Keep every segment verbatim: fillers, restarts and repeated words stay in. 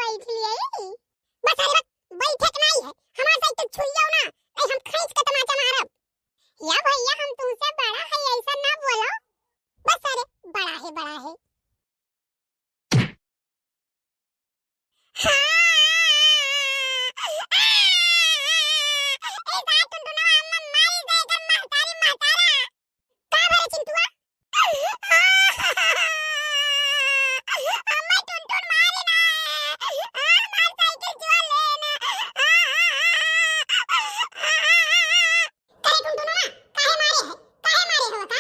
बैठ लिए। बस अरे बस, बैठे के नहीं है, हमार साइकिल छुइयो ना, नहीं हम खींच के तमाचा मारब। या भैया, हम तुमसे बड़ा है, ऐसा ना बोलो। बस अरे, बड़ा है, बड़ा है। हाँ। ए, जा टुनटुनवा, अम्मा मारी दे एकर महतारी, महतारा। का भरे चिंटुआ? अम्मा टुनटुन मारी ना। हमार साइकिल चोर ले ना। करे टुनटुनवा, काहे मारे है? काहे मारे हो का?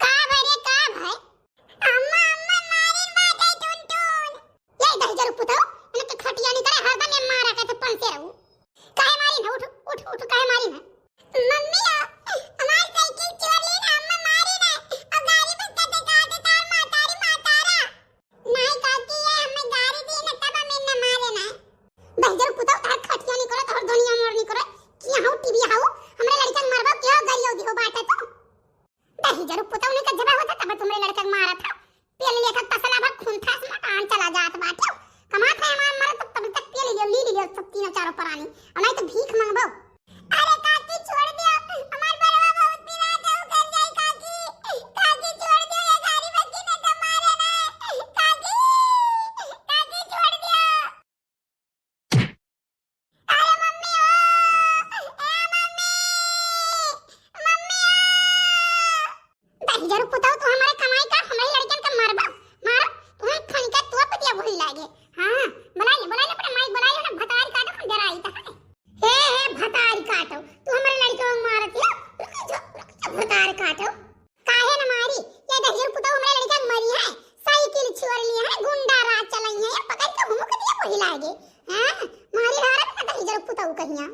का भरे का भय? अम्मा, अम्मा, मारिन बाटे टुनटुन। ये दहिजर पुतौ, इनके खटिया नहीं करे, हरदम ये मारा के तो पंसे रहू। काहे मारिन है? उठ, उठ, उठ, काहे मारिन है? मम्मी, ओ, हमार साइकिल चोर ली ना, अम्मा मारिन है। और गाड़ी में कटे काटे तार मातारी मातारा। नहीं काकी, ये हमें गाड़ी दी ना, तब हमें न मारे ना। दहिजर पुतौ, तार खटिया नहीं करे, तोहर दुनिया मोर नहीं करे। कि हूँ टीवी हाउ, हमरे लड़कन मरबो, क्यों गरियो दियो बाटे तो? दहिजरू पुतौ नहीं का जबा होता, तब तुमरे लड़का के मारा था। पेल लिया था तसला भर खून था, इसमें आन चला जात बाटे। कमात है हमार मरद, तब तब तक पेल लियो, ली लियो सब तीनों चारों परानी। और नहीं तो भीख मांगबो। अरे काकी छोड़ दियो, हमार बड़वा बहुत पिरात है, उतर जाई काकी। काकी छोड़ दियो, ये गाड़ी बच्ची ने तो मारे ना। काकी, काकी छोड़ दियो। अरे मम्मी ओ, ए मम्मी, मम्मी ओ। दहिजरू पुतौ, तू हमारे कमाई का, हमरे लड़कन का मारबा, मारो, तुम्हें फनिका तोप दिया वही लागे। हाँ, बुलाई ले, बुलाई ले अपने माई, बुलाई ले ना, भतारी काटो, हम डराई था। हे, हे भतारी काटो, तू हमरे लड़के को मारत हो, रुक जा, रुक जा भतारी काटो। काहे न मारी? ये दहिजर पुतौ हमरे लड़का के मरी है, साइकिल छोर ली है, गुंडा राज चलाई है, ये पकड़ के घुमुक दिया वही लागे। हाँ, मारी रहा रे दहिजर पुतौ कहिया।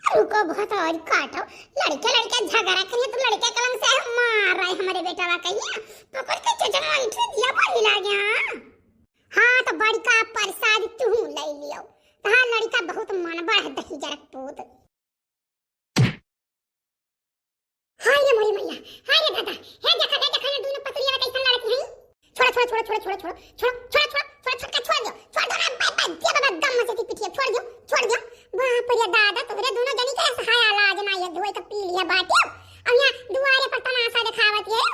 रुको भतारी काटो, लड़के लड़के झगड़ा करिए तो लड़के कलम से मार रहे हमारे बेटा वा कहिया, पकड़ के चचन ऐंठे दिया वही लागे। हाँ, तो बड़का प्रसाद तू ले लियो, तहार लड़का बहुत मन बड़ा है दहिजर पूत। हाय रे मोरी मैया, हाय रे दादा, हे देखा, हे देखा, ये दोनों पतरिया कैसन लड़त हैं। छोड़ा, छोड़ा, छोड़ा, छोड़ा, छोड़ा, छोड़ा, छोड़ा, छोड़ा, छोड़ा, छोड़ा, छोटका छोड़ दो, छोड़ दो ना, बाय, बाय, दे बाबा, गम मचे थी पिटिया, छोड़ दो, छोड़ दो। बाप रे दादा, तोहरे दोनों जनी के सहाय आला आज ना ये धोए के पी लिया बाटे। अब यहाँ दुआरे पर तमाशा दिखावत ये।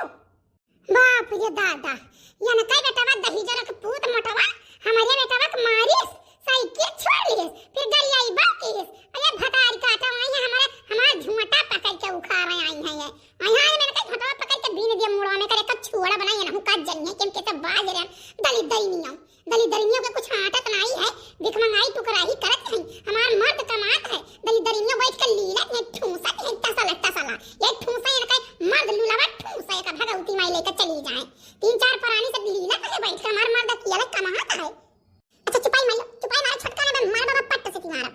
बाप रे दादा, यनकै बेटवा दहिजर के पूत मोटवा, हमरे बेटवा के मारिस, साइकिल छोड़ लिस, फिर गरियाई बा किस। अरे भतारी काटा, वहीं हमारे, हमार झुमटा पकड़ के उखाड़े आई हैं ये। आई हाँ, मैंने कहा झुमटा पकड़ के बीन दिया मुड़वा में, करे का छुआड़ा बनाई ना, का जनिए, किन के सब बाज रहे हैं, दलिद्दरिनिया। दलिद्दरिनियों के कुछ आटत नाई है, भिखमंगाई टुकराही करत हैं। हमार मर्द कमात है, दलिद्दरिनियों बैठ के लीलत हैं, ठूसत हैं, टसला, टसला। ये ठूसा इनका मर्द लुलावा ठूसा, एक भगवती माई लेकर चली जाए। तीन चार परानी सब लीलत है बैठ के, हमार मर्द अकेला कमात है। अच्छा चुपाई मारो, चुपाई मारो, छोटका ना मार बाबा पट्ट से तुम्हारा।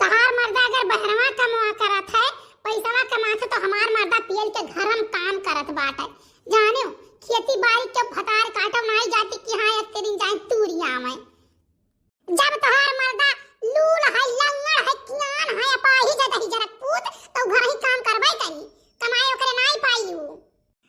तोहार मर्दा अगर बहरवा कमवा करत है, पैसवा कमात है, तो हमार मर्दा पियल के घर में काम करत बाटे। जानियो, खेती बाड़ी के भतार काटो नाई जाती कि हाँ, एक दिन जाए तूरी आवे। जब तोहार मर्दा लूल है, लंगड़ है, कियान है, अपाहिज है, दहिजर पूत, तो घर ही काम करबे करी, कमाए ओकरे नाई पाई ऊ।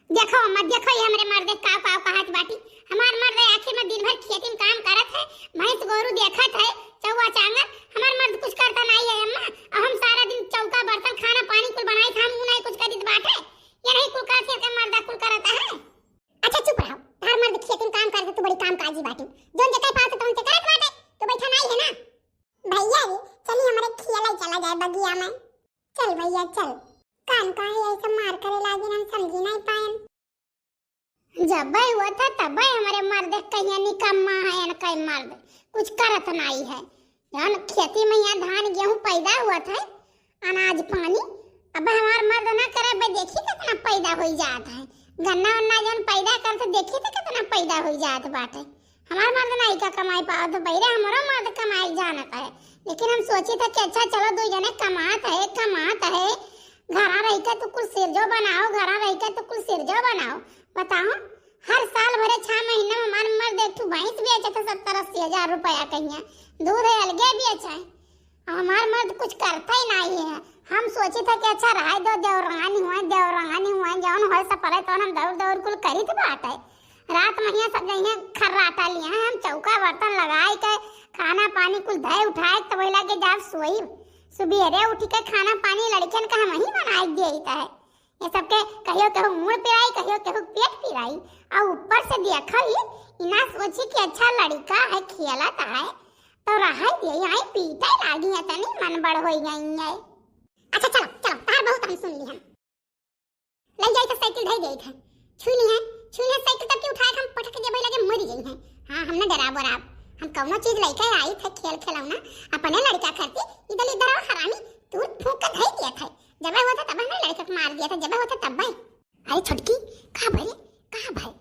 देखो अम्मा, देखो ये हमरे मर्दे काव काव कहत बाटी। हमार मर्द आखिर में दिन भर खेती में काम करत है, भैंस गोरू देखत है, चौवा चांगर। हमार मर्द कुछ करता नाई है अम्मा, और हम सारा दिन चौका बर्तन खाना पानी कुल बनाई, हम ऊ नहीं कुछ करित बाटे, ये नहीं कुल करत है, के मर्दा कुल करता है। अच्छा चुप रहो, तार मर्द खेती में काम करत है, तू बड़ी काम काजी बाटी, जोन जे कह पावत है, तोन ते करत बाटे, तू बैठा नाई है ना। भैया रे, चली हमरे खियाला चला जाए बगिया में। चल भैया चल। कान काहे ऐसे मार करे लागिन, हम समझी नहीं पाएन। जब हुआ था तब हमारे मर्द कहिया निकम्मा है, इनका मर्द कुछ करत नहीं है। जौन खेती में यहाँ धान गेहूं पैदा हुआ था, अनाज पानी, अब हमार मर्द ना करे, बे देखी कितना पैदा हो जात है। गन्ना वन्ना जौन पैदा करत, देखी तो कितना पैदा हो जात बाटे। हमार मर्द नाई का कमाई पावत, बहिरे हमरो मर्द कमाई जानत है, लेकिन हम सोची था कि अच्छा चलो दो जने कमात है, कमात है, घरा रह के तो कुल सिरजो बनाओ, घरा रह के तो कुल सिरजो बनाओ। बताओ, हर साल भरे छह महीना में हमार मर्द एक ठो भैंस बेचे थे सत्तर अस्सी हजार रुपया कहिया, दूध है अलगे बेचे। हमार मर्द कुछ करता ही नहीं है। हम सोचे थे कि अच्छा रहे दो, देवरानी हुए, देवरानी हुए, जौन होए सब परे तौन हम दौड़ दौड़ कुल करी थे बाटे। रात में हियां सब जइहे खर्राटा लिए हैं, हम चौका बर्तन लगाए के खाना पानी कुल धए उठाए तब वही लागे जाब सोई। सुबेरे उठ के खाना पानी लड़कियन का हम ही बनाए दिए ही है। ये सबके कहियो केहू मुड़ पिराई, कहियो केहू पेट पिराई, और ऊपर से देखो ही इना सोची कि अच्छा लड़का है, खेलत है, तो रहे दिए, आई पीटे लागी है, तनी मन बड़ होई गई है। अच्छा चलो चलो, तार बहुत हम सुन ली हम। लई जाई तो साइकिल धई देई थे। छुई ली है, छुई है साइकिल तब की उठाए के हम पटक के देबे लगे मरी जाई है। हाँ, हम ना डराब वराब। हम कौनो चीज लइके आई थे खेल खिलौना, अपने लड़का खातिर इधर इधर हरामी तूर फूंक के धई दिया थे। जबे हुआ था तब हमरे लड़का के मार दिया था, जबे हुआ था तब। अरे छोटकी, का भरे, का भरे?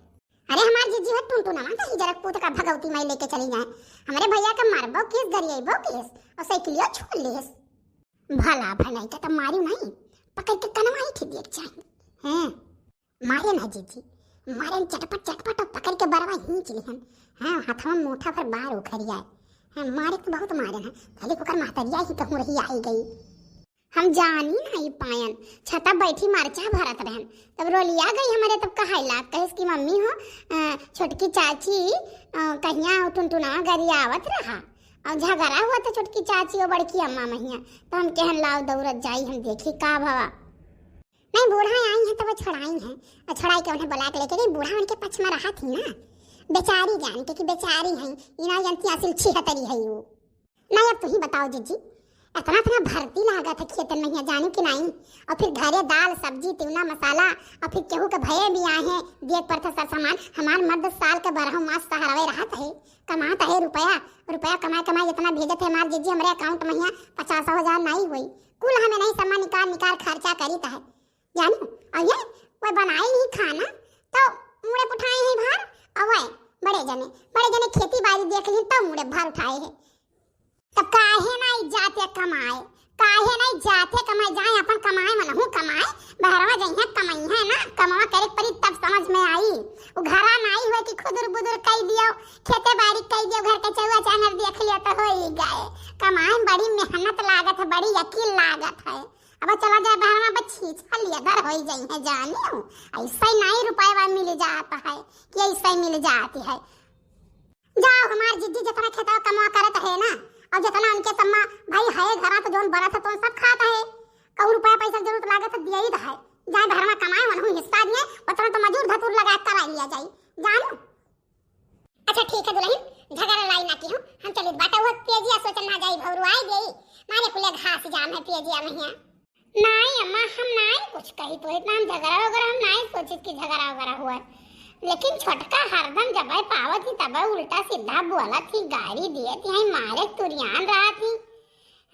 अरे हमार जीजी है टुनटुनवा, तो ही जरा पूत का भगवती माई लेके चली जाए। हमरे भैया के मारबो केस, गरियाइबो केस, और साइकिलियो छोड़ लेस। भला भलाई का तो मारी नहीं, पकड़ के कनवा ही खींच दिए के चाही। हैं, मारे ना जीजी, मारे न चटपट चटपट और पकड़ के बरवा खींच लिहन। हाँ, हथवा मोटा पर बार उखरिया है। हाँ, मारे तो बहुत मारे हैं, भले ओकर महतरिया ही कहूँ रही आई गई। हम जानी नहीं पायन, छता बैठी मरचा भरत रहन, तब रोलिया गई हमरे, तब कहाई लाग, कहिस कि मम्मी हो, अ, छोटकी चाची, अ, कहिया टुनटुनवा गरियावत रहा, और झगड़ा हुआ था छोटकी चाची और बड़की अम्मा महिया, तो हम कहन लाओ दौड़त जाई, हम देखी का भवा। नहीं, बूढ़ा आई है तब छोड़ाई है, और छोड़ाई के उन्हें बुला के लेके गई। बूढ़ा उनके पक्ष में रहा थी ना, बेचारी जान के कि बेचारी है, इना जनती असिल छिहतरी है वो। नहीं, अब तू ही बताओ जीजी, इतना इतना भर्ती लागत है खेतन में, यहाँ जाने कि नहीं? और फिर घरे दाल सब्जी तिवना मसाला, और फिर केहू के भये भी आए हैं, दिए के पड़ता सर सामान। हमार मर्द साल के बारह मास सहरावे रहत है, कमात है रुपया, रुपया कमाए कमाए जितना भेजत है हमार जीजी हमरे अकाउंट में, यहाँ पचास हजार नहीं हुई, कुल हमें नहीं सामान निकाल निकाल खर्चा करीत है, जानी? और ये कोई बनाई नहीं खाना तो मुड़े उठाए हैं भार, और वह बड़े जने, बड़े जने खेती बाड़ी देख ली तो मुड़े भार उठाए हैं। तब काहे ना ई जाते कमाए, काहे ना ई जाते कमाए, जाए अपन कमाए, मनहू कमाए, बहरवा जइहे कमइहे ना, कमवा करे के परी तब समझ में आई। उ घरा नाई हुए कि खुदुर बुदुर कई दियो, खेते बाड़ी कई दियो, घर के चौवा चांगर देख लियो तो हो ही गए। कमाए में बड़ी मेहनत लागत है, बड़ी यकीन लागत है। अब चला जाए बहरवा, अब छीछा लियदर होई जइहे जानियो। ऐसा ही नाई रुपया मिल जात है कि ऐसा ही मिल जाती है। जाओ, हमार जिज्जी जितना खेतवा कमवा करत है ना, और जितना उनके सम्मा भाई है घरा तो जोन बरत है तो सब खात है। कहूँ रुपया पैसा जरूरत लागत है, दिया ही तो है। जाए घर में कमाए, वनहु हिस्सा दिए, उतना तो मजूर धतूर लगा के करा लिया जाए। जानो? अच्छा ठीक है दुल्हन, झगड़ा लाई ना की हूँ, हम चलित बाटा हुआ पेजिया सोचन ना जाई, भौरू आई गई, मारे कुले घास जाम है पेजिया में हिया। नाई अम्मा, हम नाई कुछ कही तो इतना हम झगड़ा वगैरह हम नाई सोचित कि झगड़ा वगैरह हुआ। लेकिन छोटका हरदम जब पावत ही तब उल्टा सीधा बोलत ही, गारी दियत ही, मारे तुरियान रहत ही।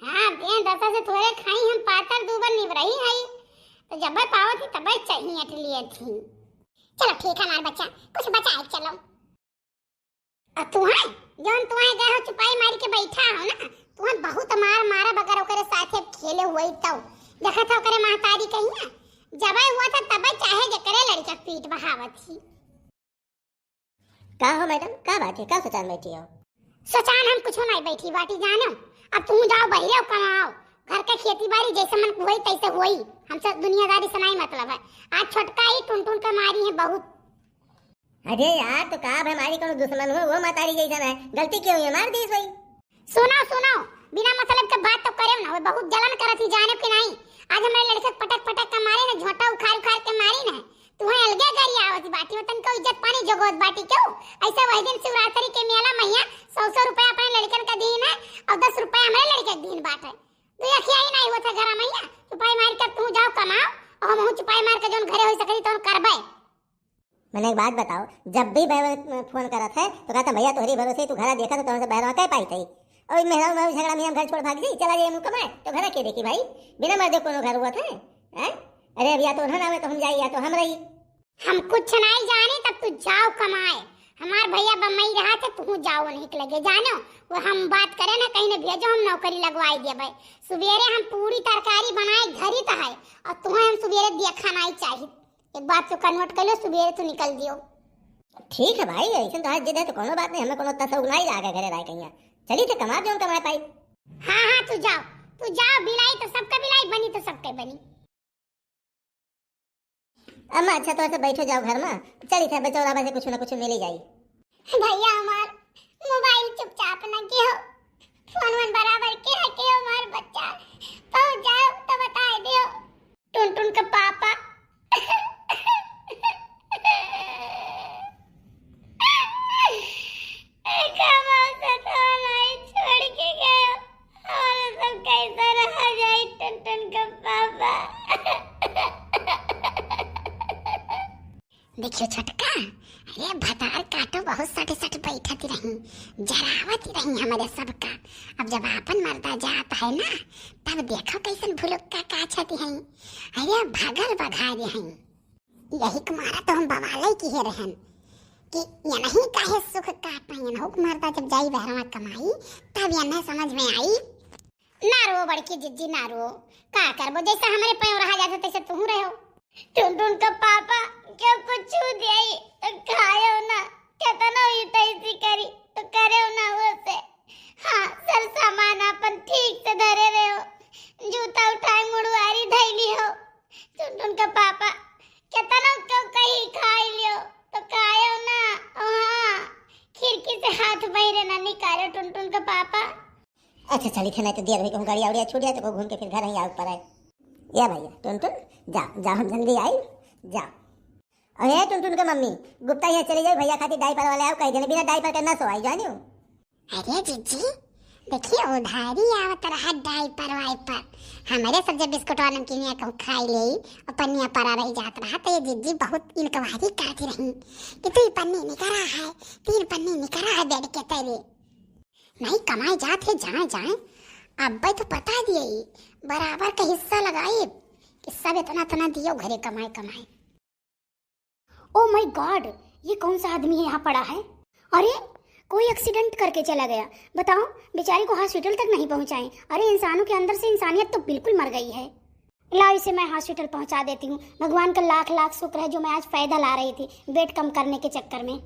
हाँ, देह दशा से थोड़े खाई हम पातर दूबर निवरही है, तो जब पावत ही तब चाहिए अट लिए थी। चलो ठीक है हमार बच्चा, कुछ बचाए चलो। और तुहैं, जौन तुहैं गए हो चुपाई मारी के बैठा हो ना, तुहैं बहुत मार मारा बगर ओकरे साथे खेले हुए तौ। देखा था ओकरे महतारी कहिया, जबै हुआ था तबै चाहे जेकरे लड़का पीठ बहावत ही। का हो मैडम, का बात है, का सोचान बैठी हो? सोचान हम कुछ नहीं बैठी बाटी जानो, अब तू जाओ बहिरे कमाओ, घर के खेती बाड़ी जैसे मन होई तैसे होई, हमसे दुनियादारी से नहीं मतलब है। आज छोटका ही टुनटुन के मारी है बहुत। अरे यार, तो का अब हमारी कोनो दुश्मन हो, वो मतारी जैसन है, गलती क्यों हुई, मार दी सोई। सुनो, सुनो, बिना मतलब के बात तो करे ना, वो बहुत जलन करत ही, जाने कि नहीं? आज हमरे लड़के के पटक पटक के मारी ना, झोंटा उखाड़ उखाड़ के मारी ना, तुहैं अलगे गारी आवत बाटी, वतन को इज्जत पानी जोगोत बाटी क्यों? ऐसे वही दिन शिवरात्रि के मेला मैया सौ सौ रुपया अपने लड़कन का दीन है और दस रुपया हमरे लड़के के दीन बाटे। तू अखिया ही नहीं होता घर मैया, चुपाई मार के तू जाओ कमाओ और हम चुपाई मार के जोन घरे हो सके तो करबे। मैंने एक बात बताओ, जब भी भाई फोन करत है तो कहता, "भैया तोहरी भरोसे तू घरा देखा तो तुमसे बहरवा कह पाई थी।" और मेहरारू मेहरारू झगड़ा में हम घर छोड़ भाग जाई, चला जाई मुँह कमाए, तो घरा के देखी भाई, बिना मर्दे कोनो घर हुआ था, हैं? अरे अब या तो उन्होंने आवे तो हम जाई या तो हम रही। हम कुछ नहीं जाने, तब तू जाओ कमाए। हमार भैया बम्बई रहा थे, तू जाओ नहीं के लगे जानो, वो हम बात करे ना कहीं ने भेजो, हम नौकरी लगवाई देबे। सुबेरे हम पूरी तरकारी बनाए घरी तो है, और तुम्हें हम सुबेरे देखा नहीं चाहिए। एक बात तो कन्वर्ट कर लो, सुबेरे तो निकल दियो। ठीक है भाई, ऐसे तो आज जिद है तो कोनो बात नहीं, हमें कोनो तसौ नहीं लागे घरे रह कहीं। चली थे कमा जो कमा पाई। हाँ, हाँ, तू जाओ, तू जाओ, बिलाई तो सबका बिलाई, बनी तो सबके बनी। अम्मा, अच्छा तो ऐसे बैठो जाओ घर में, चली थे बचौरा बसे कुछ ना कुछ मिली जाई। भैया हमार मोबाइल चुपचाप ना कियो। क्यों छोटका? अरे भतार काटो बहुत सट सट बैठत रही, जरावत रही हमरे सबका। अब जब आपन मर्दा जात है ना, तब देखो कैसन भुलुक्का काछत हैं। अरे भगल बघारे हैं। यही कुमारा तो हम बवाले किहे रहन कि ये नहीं काहे सुख काट पाए, ये नहुक मर्दा जब जाई बहरवा कमाई, तब ये नहीं समझ में आई। ना रो बड़की जिज्जी, ना रो। का करबो, जैसे हमरे पैर रहा जाते तैसे तू रहो। टुनटुन का पापा, क्यों कुछ छू दिया तो खायो ना, केतना ही तैसी करी तो करे ना वो से। हाँ, सर सामान अपन ठीक से धरे रहो, जूता उठाए मुड़वारी धैली हो। टुनटुन का पापा, केतना क्यों कही खाई लियो तो खायो ना। हाँ, खिड़की से हाथ बहिरे ना निकालो टुनटुन का पापा। अच्छा चली थे, नहीं तो देर हुई, कहूँ गाड़ी आवड़िया छूट जाए तो कहूँ घूम के फिर घर ही आवे पड़े। या भैया टुनटुन, जा जा, हम जल्दी आई, जा। अरे टुनटुन के मम्मी, गुप्ता यहाँ चली जाओ, भैया खातिर डायपर वाले आओ, कह देने बिना डायपर के ना सोवाई, जानियो। अरे जीजी, देखिए उधारी आवत रहा डायपर वायपर। हमरे सब जब बिस्कुटवा नमकीनिया कहूँ खाई ले और पन्निया परा रही जात रहा, तो ये जीजी बहुत इंक्वायरी करती रही कि तू ई पन्नी निकरा है, तीन पन्नी निकरा है बेड के तरे। नहीं कमाए जात है, जाए जाए। अब्बे तो पता दिए, बराबर का हिस्सा लगाए कि सब इतना इतना दियो घरे कमाए कमाए। ओ माय गॉड, ये कौन सा आदमी है यहाँ पड़ा है? अरे, कोई एक्सीडेंट करके चला गया। बताओ, बेचारी को हॉस्पिटल तक नहीं पहुँचाए। अरे, इंसानों के अंदर से इंसानियत तो बिल्कुल मर गई है। लाओ, इसे मैं हॉस्पिटल पहुँचा देती हूँ। भगवान का लाख लाख शुक्र है जो मैं आज पैदल आ रही थी, वेट कम करने के चक्कर में।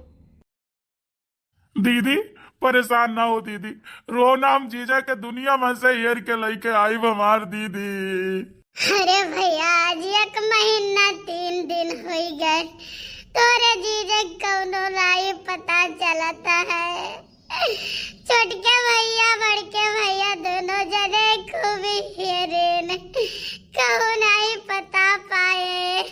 दीदी, परेशान ना हो दीदी, रो ना, हम जीजा के दुनिया में से हेर के लेके आइब हमार दीदी। अरे भैया, आज एक महीना तीन दिन होई गए, तोरे जीजा के कौनो राही पता चलता है? छोटके भैया, बड़के भैया, दोनों जने खूब हेरेन, कहूँ नहीं पता पाए।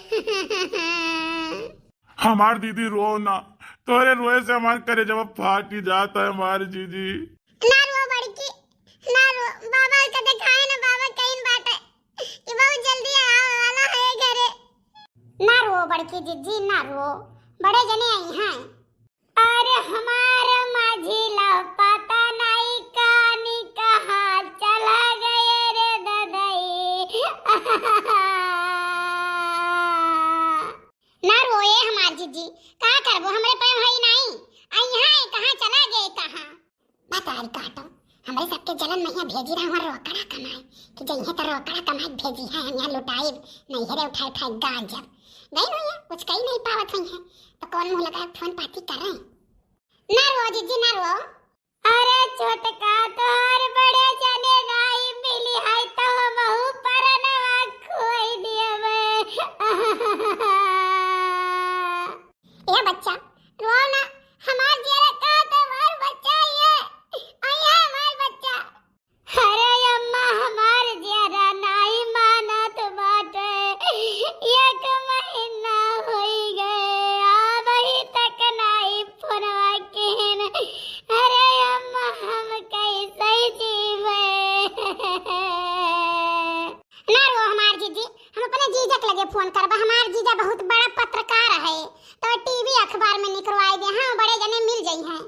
हमार दीदी रो ना, तोरे रोए से हमार करेजवा फाटी जाता है हमार जीजी। ना रो बड़की, ना रो, बाबा का दिखाए ना, बाबा कहीं बाटे कि बहुत जल्दी आवे वाला है घरे। ना रो बड़की जीजी, ना रो, बड़े जने आई हैं। अरे हमार माझी ला पता नहीं कानी कहाँ चला गए रे ददई। ना रोए हमार जीजी, का करबो, हमरे पे हई नाई। आ यहाँ है, कहाँ चला गए, कहाँ? बतारी काटो, हमरे सबके जलन में यहाँ भेजी रहा हमार रोकड़ा कमाए, कि जइहे तो रोकड़ा कमाए भेजी है, हम यहाँ लुटाइब, नहीं हेरे उठाए उठाए गांजब। गई हुई है, कुछ कही नहीं पावत हुई है, तो कौन मुँह लगा फोन पाती कर रहे हैं? ना रो जीजी, ना रो। अरे छोटका, तोहर बड़े जने नाई मिली है तो हमहू परनवा खोई दियबे। ए बच्चा, रो ना, हमार जियरा का तो हमार बच्चा ही है। आई है हमार बच्चा। अरे अम्मा, हमार जियरा नाई मानत बाटे। एक महीना होई गए, अबही तक नाई फोनवा किन। अरे अम्मा, हम कैसे जीवे? ना रो हमार जीजी, हम अपने जीजा के लगे फोन करबा। हमार जीजा बहुत बड़ा पत्रकार है, तो टीवी अखबार में निकलवाई दे, हाँ, बड़े जने मिल जाई हैं।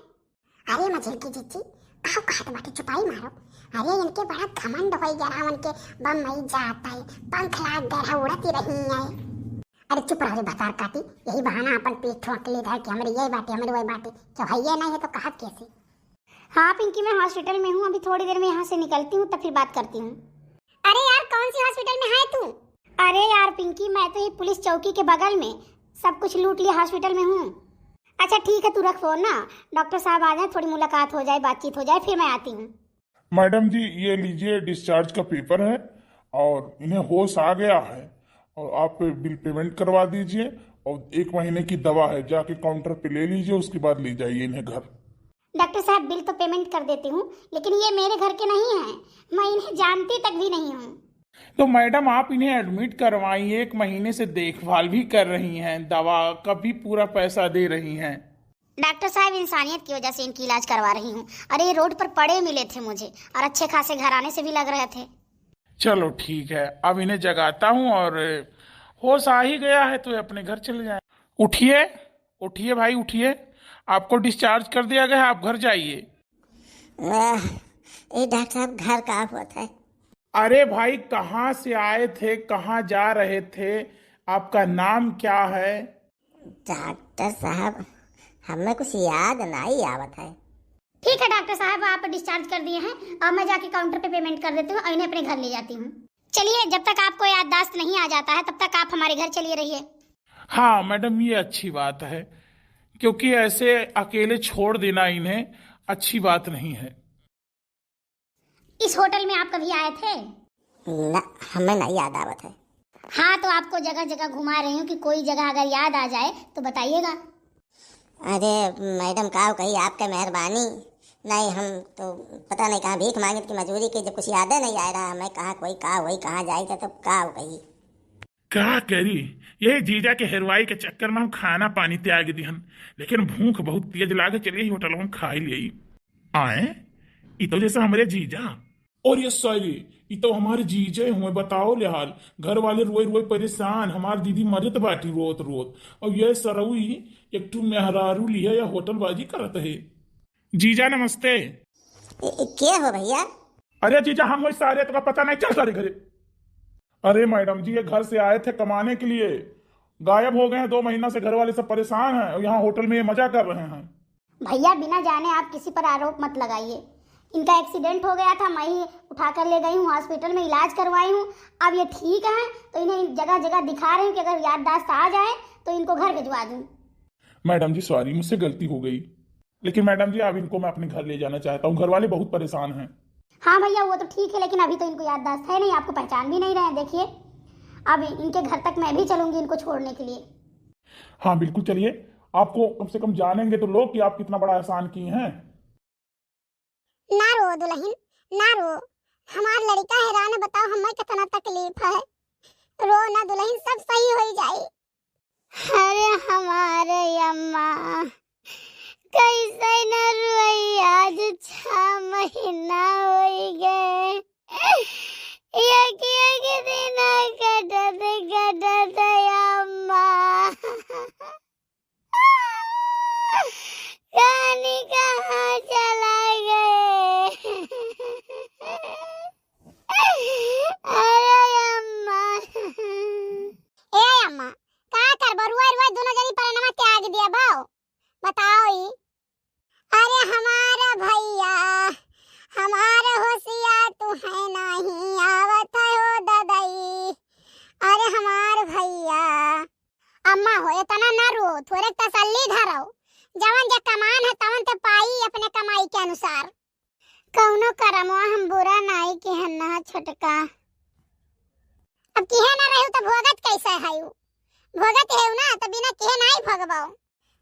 अरे मझिलकी जीजी, काहू कहत बाटे, चुपाई मारो। अरे इनके बड़ा घमंड होई गया, उनके बम्बई जात है, पंख लाग गए रहा, उड़त ही रही है। अरे चुप रहो रे भतार काटी, यही बहाना अपन पीठ ठोक ले धर के, हमरे ये बाटे, हमरे वही बाटे, जब है ये नहीं है तो कहत कैसे? हाँ पिंकी, मैं हॉस्पिटल में हूँ, अभी थोड़ी देर में यहाँ से निकलती हूँ, तब फिर बात करती हूँ। अरे यार, कौन सी हॉस्पिटल में है तू? अरे यार पिंकी, मैं तो ये पुलिस चौकी के बगल में, सब कुछ लूट लिया, हॉस्पिटल में हूँ। अच्छा ठीक है, तू रख फोन ना, डॉक्टर साहब आ जाए, थोड़ी मुलाकात हो जाए, बातचीत हो जाए, फिर मैं आती हूँ। मैडम जी, ये लीजिए, डिस्चार्ज का पेपर है और इन्हें होश आ गया है और आप बिल पेमेंट करवा दीजिए और एक महीने की दवा है, जाके काउंटर पे ले लीजिए, उसके बाद ले जाइए इन्हें घर। डॉक्टर साहब, बिल तो पेमेंट कर देती हूँ, लेकिन ये मेरे घर के नहीं हैं, मैं इन्हें जानती तक भी नहीं हूँ। तो मैडम, आप इन्हें एडमिट करवाइए, एक महीने से देखभाल भी कर रही हैं, दवा का भी पूरा पैसा दे रही हैं। डॉक्टर साहब, इंसानियत की वजह से इनकी इलाज करवा रही हूँ। अरे, ये रोड पर पड़े मिले थे मुझे और अच्छे खासे घराने से भी लग रहे थे। चलो ठीक है, अब इन्हें जगाता हूँ और होश आ ही गया है तो ये अपने घर चले जाएँ। उठिए, उठिए भाई, उठिए। आपको डिस्चार्ज कर दिया गया है, आप घर जाइए। आह, ए डॉक्टर साहब, घर का होत है? अरे भाई, कहाँ से आए थे, कहाँ जा रहे थे, आपका नाम क्या है? डॉक्टर साहब, हमें कुछ याद नहीं आवत है। ठीक है डॉक्टर साहब, आप डिस्चार्ज कर दिए हैं और मैं जाके काउंटर पे पेमेंट कर देती हूँ और इन्हें अपने घर ले जाती हूँ। चलिए, जब तक आपको याददाश्त नहीं आ जाता है, तब तक आप हमारे घर चलिए रहिए। हाँ मैडम, ये अच्छी बात है, क्योंकि ऐसे अकेले छोड़ देना इन्हें अच्छी बात नहीं है। इस होटल में आप कभी आए थे? ना, हमें नहीं याद आवत है। हाँ, तो आपको जगह जगह घुमा रही हूँ कि कोई जगह अगर याद आ जाए तो बताइएगा। अरे मैडम, का कही, आपके मेहरबानी। नहीं, हम तो पता नहीं कहाँ भीख मांगित कि मजूरी की, जब कुछ यादे नहीं आ रहा हमें, कहाँ कोई का होई, कहाँ जाई, तो तब का कही। का करी, यही जीजा के हेरवाई के चक्कर में हम खाना पानी त्याग दिहन, लेकिन भूख बहुत तेज लागे, चलिए होटल में खाई लियई। आए, ई तो जैसे हमरे जीजा। और ये सारे, ई तो हमारे जीजे हुए, बताओ ले हाल। घर वाले रोए रोए परेशान, हमार दीदी मरत बाटी रोत रोत। और ये सरऊ एक ठू मेहरारू लिहे या होटलबाजी करत है। जीजा नमस्ते। ए, ए, के हो भैया? अरे जीजा, हम वही सारे, तुका पता नहीं चल सारे घरे। अरे मैडम जी, ये घर से आए थे कमाने के लिए, गायब हो गए हैं, दो महीना से घर वाले सब परेशान हैं और यहाँ होटल में ये मजा कर रहे हैं। भैया, बिना जाने आप किसी पर आरोप मत लगाइए। इनका एक्सीडेंट हो गया था, मैं ही उठा कर ले गई हूँ हॉस्पिटल में, इलाज करवाई हूँ। अब ये ठीक हैं, तो इन्हें जगह जगह दिखा रही हूँ कि अगर याददाश्त आ जाए तो इनको घर भिजवा दूँ। मैडम जी, सॉरी, मुझसे गलती हो गई, लेकिन मैडम जी, अब इनको मैं अपने घर ले जाना चाहता हूँ, घर वाले बहुत परेशान हैं। हाँ भैया, वो तो ठीक है, लेकिन अभी तो इनको याददाश्त है नहीं, आपको पहचान भी नहीं रहे हैं। देखिए, अब इनके घर तक मैं भी चलूंगी इनको छोड़ने के लिए। हाँ बिल्कुल, चलिए, आपको कम से कम जानेंगे तो लोग कि आप कितना बड़ा एहसान किए हैं। ना रो दुल्हन, ना रो, हमार लड़का हैरान है, बताओ हमें कितना तकलीफ है। रो ना दुल्हन, सब सही हो जाई। अरे हमारे अम्मा, कैसे न रोई, आज छह महीना होई गए। एक एक दिन कटत कटत अम्मा, कहानी कहाँ चला गए। अरे अम्मा। ए अम्मा, का करबो, रुआ रुआ दोनों जनी परनवा त्याग दिया भाव। बताओ ई। अरे हमार भैया, हमार होशिया तू है नहीं आवत है हो ददई। अरे हमार भैया। अम्मा हो, इतना ना रो, थोड़े तसल्ली धरो। जवन जे कमान है तवन ते पाई अपने कमाई के अनुसार। कौनो करमवा हम बुरा नाई के हन ना छोटका। अब किहे ना रहू तो भोगत कैसे हयू? भोगत हेऊ ना तो बिना किहे नाई भोगबो।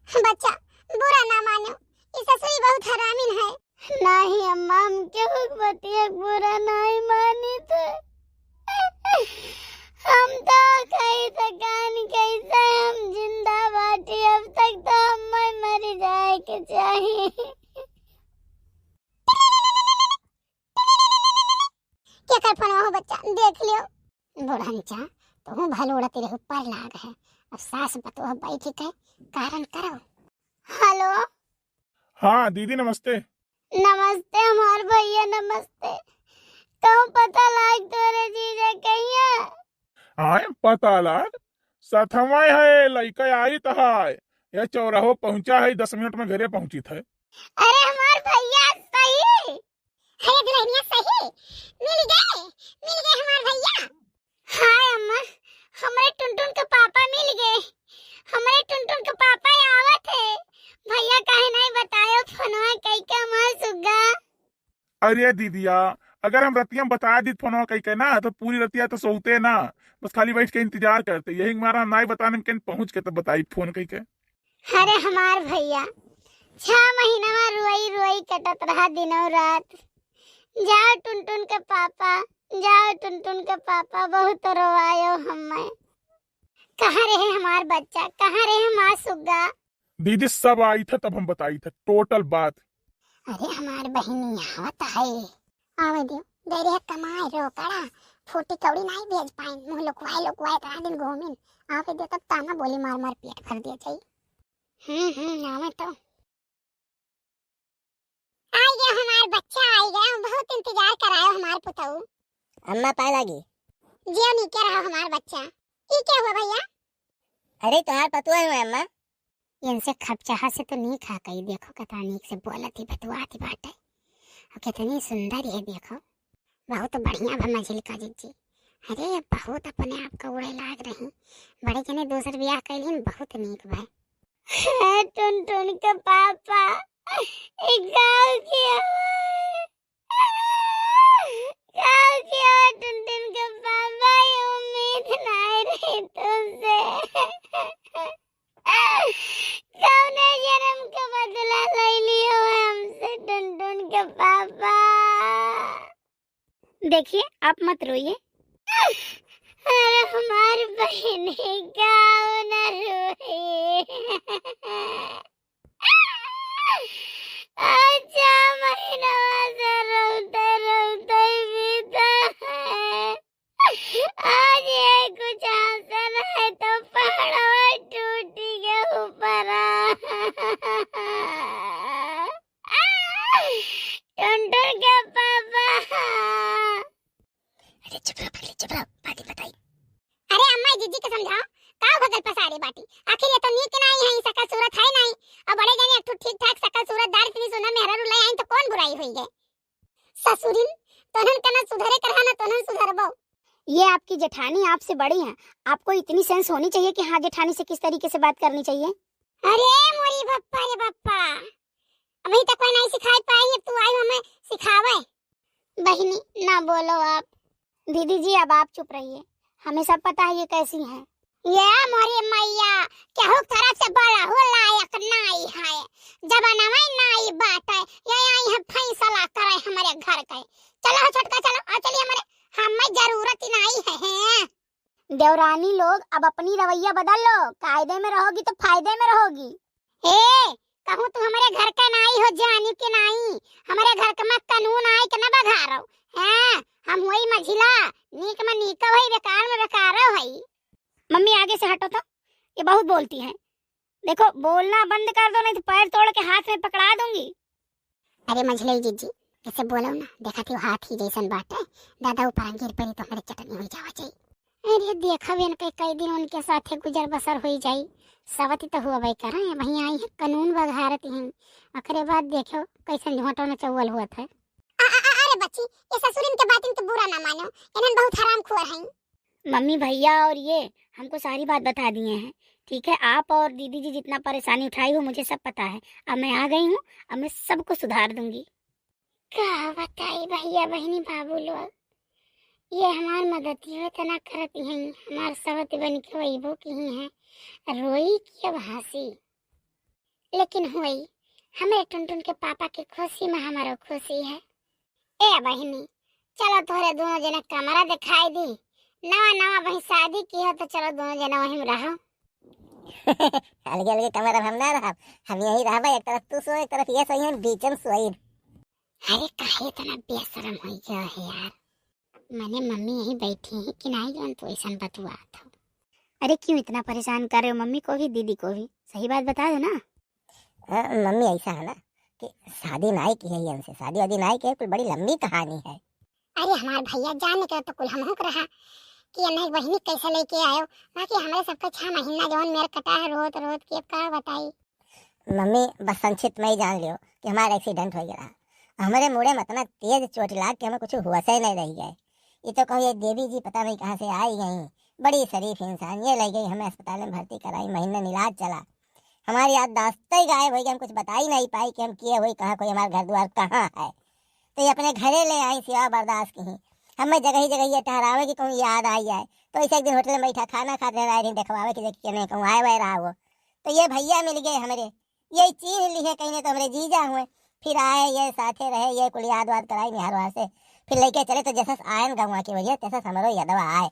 बच्चा, बुरा ना मानो, ई ससुरी बहुत हरामिन है। नहीं अम्मा, हम केहू के बतिया के बुरा नहीं मानी थे। हम तो कही थकान कैसे हम जिंदा बाटी, अब तक तो हम मर जाए के चाही। केकर फोनवा हो बच्चा, देख लियो। बुढ़नचा, तू भलोड़त रहे ऊपर लाग है। अब सास पतोह बैठी के कारण करो। हेलो। हाँ दीदी नमस्ते। नमस्ते हमार भैया, नमस्ते। कहूँ पता लाग तोरे जीजा कहिया? आए पता लाग, सथवा है लइका आई त है, यह चौराहो पहुँचा है, दस मिनट में घरे पहुँचित है। अरे हमार भैया सही। अरे दुल्हनिया सही मिल गए, मिल गए हमार भैया। हाय अम्मा, हमरे टुनटुन के पापा मिल गए। हमरे टुनटुन के पापा आवत है। भैया काहे नहीं बतायो फोनवा कई के हमार सुग्गा। अरे दीदिया, अगर हम रतिया में बता दी फोनवा कई के ना तो पूरी रतिया तो सोते ना, बस खाली बैठ के इंतजार करते। यही मारा हम नहीं बताने में कहीं पहुँच के तब बताई फोन कई के। अरे हमार भैया, छह महीनवा रोई रोई कटत रहा दिनों रात। जाओ टुनटुन के पापा, जाओ टुनटुन के पापा, बहुत रोवायो हमें। कहाँ रहे हमार बच्चा, कहाँ रहे हमार सुग्गा? दीदी सब आई था तब हम बताई था टोटल बात। अरे हमार बहिनी आवत है, आवे दियो, दे रहे कमाए रोकड़ा, फूटी कौड़ी नाहीं भेज पाइन, मुँह लुकवाए लुकवाए इतना दिन घूमिन, आवे दे तब ताना बोली मार मार पेट भर दिया जाई। हम्म हम्म, आवे तो। आई गया हमार बच्चा, आई गया, बहुत इंतजार करायो हमार पुतऊ। अम्मा पाए लागी। जियो नीके रहो हमार बच्चा। ई क्या हुआ भैया? अरे तोहार पतुआ हुआ अम्मा। इनसे खपचाहा से तो नीक हा कई, देखो कितना नीक से बोलत ही बतुआत ही बाटे। और कितनी सुंदर है देखो। बहुत बढ़िया बा मझिलका जिज्जी। अरे बहुत अपने आप का उड़े लाग रही। बड़े जने दूसर बियाह कैलिन, बहुत नीक बा। हे टुनटुन के पापा, ई गाँव के हवे। गाँव के हवे टुनटुन के पापा, ये उम्मीद नाहीं रही तुमसे। कौने जन्म के बदला ले लियो हमसे टुनटुन के पापा। देखिए, आप मत रोइए। अरे हमार बहिनी, काउ न रोई। अच्छा महीना से रोते रोते बीता है। आज ये कुछ आसन है तो पहाड़वा टूट के ऊपर आ। टुनटुन के पापा। अरे चुप रहो पगली, चुप रहो, बात ही बताई। अरे अम्मा, जिज्जी के समझाओ, का भगल पसारे बाटी? आखिर ये तो नीक नाहीं है, सकल सूरत है नाहीं। अब बड़े जने एक ठो ठीक ठाक सकल सूरतदार इतनी सुंदर मेहरारू ले आई तो कौन बुराई हुई है? ससुरिन, तोहन का ना सुधरे कर हा ना तोहन सुधरबो। ये आपकी जेठानी आपसे बड़ी हैं, आपको इतनी सेंस होनी चाहिए कि हाँ जेठानी से किस तरीके से बात करनी चाहिए। अरे मोरी बप्पा रे बप्पा, अभी तक कोई नहीं सिखाई पाई, अब तू आई हमें सिखावे। बहिनी ना बोलो आप। दीदी जी अब आप चुप रहिए, हमें सब पता है ये कैसी हैं। ये मोरी मैया, केहू के तरफ से बोला हो लायक नाई है, जमाना में नाई बाटे, ये आई है फैसला करे हमारे घर के। चलो हो छोटका चलो, आ चलिए हमारे, हमें जरूरत ही नाई है, हैं। देवरानी लोग अब अपनी रवैया बदल लो, कायदे में रहोगी तो फायदे में रहोगी। ए, कहूँ तू हमारे घर का नाई हो, जानी के नाई, हमारे घर का में कानून आई के ना बघारो, हैं? हम वही मझिला, नीक में नीक वही, बेकार में बेकार वही। मम्मी आगे से हटो तो, ये बहुत बोलती हैं। देखो बोलना बंद कर दो, नहीं तो पैर तोड़ के हाथ में पकड़ा दूंगी। अरे मझिलई जिज्जी, ऐसे बोलो ना, देखा थी हाथी जैसन बाटे, दादा ऊपर गिर पड़ी तो हमारे चटनी हो जावा जाई। अरे देखब इनके कई दिन उनके साथे गुजर बसर होई जाई, सवती तो हुआ भाई करा है, वहीं आई है कानून बघारत हैं, ओकरे बाद देखो कैसन झोंटो न चौवल हुआ था। आ, आ, आ, अरे बच्ची, ये ससुरिन के बातिन तो बुरा ना मानो, इन्हन बहुत हराम खुअर हैं। मम्मी भैया और ये हमको सारी बात बता दिए हैं, ठीक है? आप और दीदी जी जितना परेशानी उठाई हो मुझे सब पता है, अब मैं आ गई हूँ, अब मैं सबको सुधार दूंगी। का बताई भैया बहिनी बाबू लोग, ये हमार मददियो इतना करत हैं, हमार सवत बन के वैबो की हैं, रोई की अब हंसी, लेकिन होई हमरे टुनटुन के पापा के खुशी में हमारो खुशी है। ए बहिनी, चलो तोहरे दोनों जने कमरा दिखाई दी, नवा नवा वही शादी की हो तो चलो दोनों जने वहीं में रहो। अलगे अलगे कमरा में हम ना रहब, हम यहीं रहबे, एक तरफ तू सो, एक तरफ ये सोई, हम बीच में सोई। अरे काहे इतना बेशरम हो गया है यार, माने मम्मी यहीं बैठी हैं कि नहीं जौन तू ऐसन बतुआत हो। अरे क्यों इतना परेशान कर रहे हो मम्मी को भी, दीदी को भी, सही बात बता दो ना। अ, मम्मी ऐसा है ना कि शादी नाई की है ये हमसे, शादी वादी नाई की है, कोई बड़ी लंबी कहानी है। अरे हमार भैया जाने के तो कुल हमहू के रहा कि ये नहीं बहिनी कैसे लेके आयो, बाकी हमारे सबका छह महीना जौन मेर कटा है रोत रोत के, अब का बताई। मम्मी बस संक्षिप्त में ही जान लियो कि हमारा एक्सीडेंट हो गया रहा। हमारे मुड़े में इतना तेज चोट लाग के हमें कुछ होश ही नहीं रह गए। ये तो कहो ये देवी जी पता नहीं कहाँ से आई गई, बड़ी शरीफ इंसान, ये ले गई हमें अस्पताल में भर्ती कराई, महीना इलाज चला। हमारी याददाश्त ही गायब हो गई, हम कुछ बता ही नहीं पाई कि हम किए हुई कहाँ, कोई हमारा घर द्वार कहाँ है। तो ये अपने घरे ले आई सेवा बर्दाश्त की ही। हमें जगह ही जगह ये टहरावे की कहूँ याद आई जाए, तो ऐसे एक दिन होटल में बैठा खाना खाते रहे रही देखवावे की देखी नहीं कहूँ आए वाए रहा वो। तो ये भैया मिल गए हमारे, ये चीन्ह लिए कहीं तो हमारे जीजा हुए। फिर आए ये साथे रहे, ये कुल याद वाद कराई निहार वार से, फिर लेके चले तो जैसा आयन गंवा की वजह तैसा हमरो यादवा आए।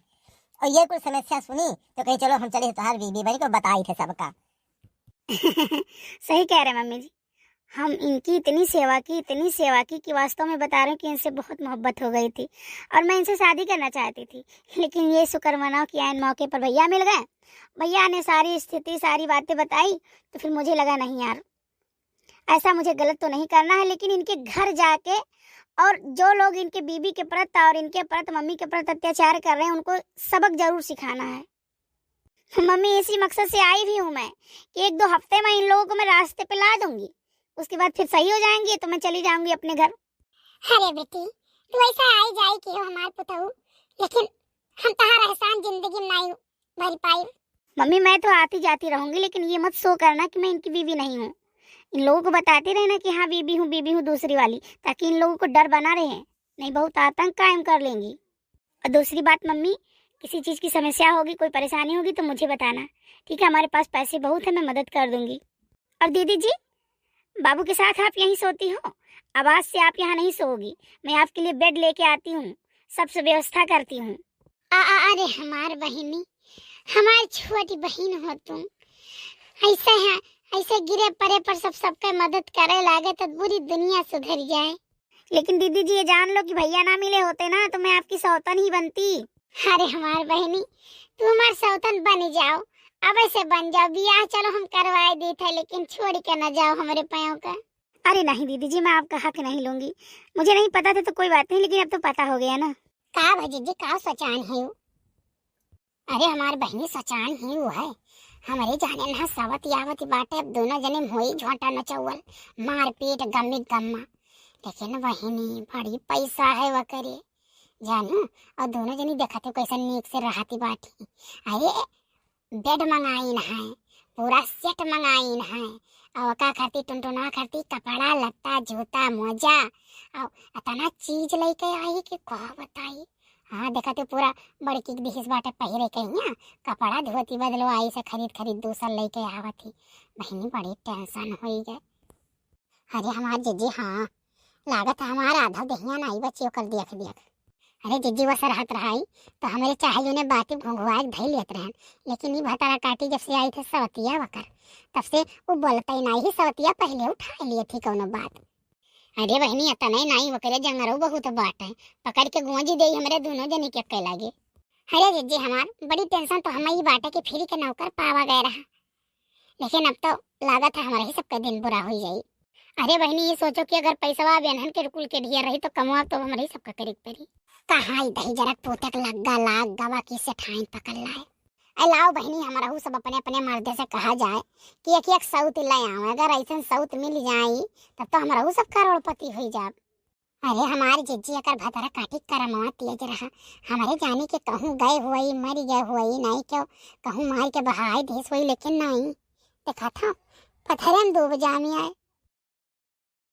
और ये कुल समस्या सुनी तो कहीं चलो हम चले तोहार बीबी बनी को बताई थे सबका। सही कह रहे मम्मी जी, हम इनकी इतनी सेवा की, इतनी सेवा की कि वास्तव में बता रहे हूँ कि इनसे बहुत मोहब्बत हो गई थी और मैं इनसे शादी करना चाहती थी। लेकिन ये शुक्र मनाओ कि ऐन मौके पर भैया मिल गए। भैया ने सारी स्थिति, सारी बातें बताई, तो फिर मुझे लगा, नहीं यार, ऐसा मुझे गलत तो नहीं करना है, लेकिन इनके घर जाके और जो लोग इनके बीबी के प्रति और इनके प्रति, मम्मी के प्रति अत्याचार कर रहे हैं, उनको सबक जरूर सिखाना है। मम्मी, इसी मकसद से आई भी हूँ मैं कि एक दो हफ्ते में इन लोगों को मैं रास्ते पे ला दूंगी, उसके बाद फिर सही हो जाएंगे तो मैं चली जाऊंगी अपने घर। अरे बेटी, तू ऐसा आई जाई के हो हमार पुतहू, लेकिन हम तहार एहसान जिंदगी में नाई भर पाई। मम्मी, मैं तो आती जाती रहूंगी, लेकिन ये मत शो करना कि मैं इनकी बीवी नहीं हूँ। इन लोगों को बताते रहना कि हाँ, बीबी हूँ, बीबी हूँ दूसरी वाली, ताकि इन लोगों को डर बना रहे। नहीं, बहुत आतंक कायम कर लेंगी। और दूसरी बात मम्मी, किसी चीज़ की समस्या होगी, कोई परेशानी होगी तो मुझे बताना, ठीक है? हमारे पास पैसे बहुत है, मैं मदद कर दूंगी। और दीदी जी, बाबू के साथ आप यहीं सोती हो? अब आज से आप यहाँ नहीं सोओगी, मैं आपके लिए बेड लेके आती हूँ, सब व्यवस्था करती हूँ। अरे हमार बहिनी, हमार छोटी बहिन हो तुम, ऐसे है, ऐसे गिरे परे पर सब सबके मदद करे लागे तो पूरी दुनिया सुधर जाए। लेकिन दीदी जी, ये जान लो कि भैया ना मिले होते ना तो मैं आपकी सौतन ही बनती। अरे हमार बहिनी, तू हमार सौतन बन जाओ, अब ऐसे बन जाओ, बियाह चलो हम करवाए देत है, लेकिन छोड़ के ना जाओ हमरे पाँव का। अरे नहीं दीदी जी, मैं आपका हक नहीं लूंगी। मुझे नहीं पता था तो कोई बात नहीं, लेकिन अब तो पता हो गया ना। का भजी जी, का सोचान है? अरे हमार बहिनी, सोचान ही वो है, हमरे जाने ना सवत यावत बाटे, अब दोनों जने में होई झोंटा नचौल, मारपीट, गम्मी गम्मा। लेकिन बहिनी, बड़ी पैसा है वकरे, जानू, और दोनों जनी देखत हो कैसन नीक से रहती बाटी। अरे बेड मंगाइन है, पूरा सेट मंगाइन है, और का करती टुनटुना करती कपड़ा लत्ता जूता मोजा, और इतना चीज लेके आई कि का बताई। हाँ, देखत हो पूरा बड़की के दिहिस बाटे पहिरे के हियाँ, कपड़ा धोती बदलवाई से खरीद खरीद दूसर लेके आवत ही। बहिनी बड़ी टेंशन होई गए। अरे हमार जिज्जी, हाँ, लागत है हमार आधा देहिया नाई बची ओकर देख देख। अरे जिज्जी, वो सरहत रहाई तो हमरे चाहे उन्हें बाती घुघुआ के धई लेत रहन, लेकिन ई भतारा काटी जब से आई थे सवतिया वकर, तब से वो बोलता ही नाई ही, सवतिया पहले उठा लिए थी कौनो बात। अरे बहिनी, इतना ही नाई वकरे जंगरो बहुत बाटे, पकड़ के गोंजी दे हमरे दोनों जनी के कह लागे। अरे जिज्जी हमार, बड़ी टेंशन तो हम ही बाटे कि फ्री के नौकर पावा गए रहा, लेकिन अब तो लागत है हमारे ही सबका दिन बुरा हो जाई। अरे बहिनी, ये सोचो कि अगर पैसवा बेनहन के कुल के ढेर रही तो कमवा तो हमरे ही सबका करे के पड़ी। कहाँ ई दही जरक पोतक लग्गा लाग गवा कि सेठाइन पकड़ लाए। ऐ लाओ बहिनी, हमरहू सब अपने अपने मर्दे से कहा जाए कि एक एक सौत ले आवे। अगर ऐसन सौत मिल जाई तब तो हमरहू सब करोड़पति हो जाब। अरे हमार जिज्जी, अकर भतरा काटी करमवा तेज रहा। हमरे जाने के कहूँ गए हुई, मर गए हुई, नहीं क्यों कहूँ मार के बहाए देस हुई, लेकिन नहीं। देखा था पथरे में डूब जामी आए।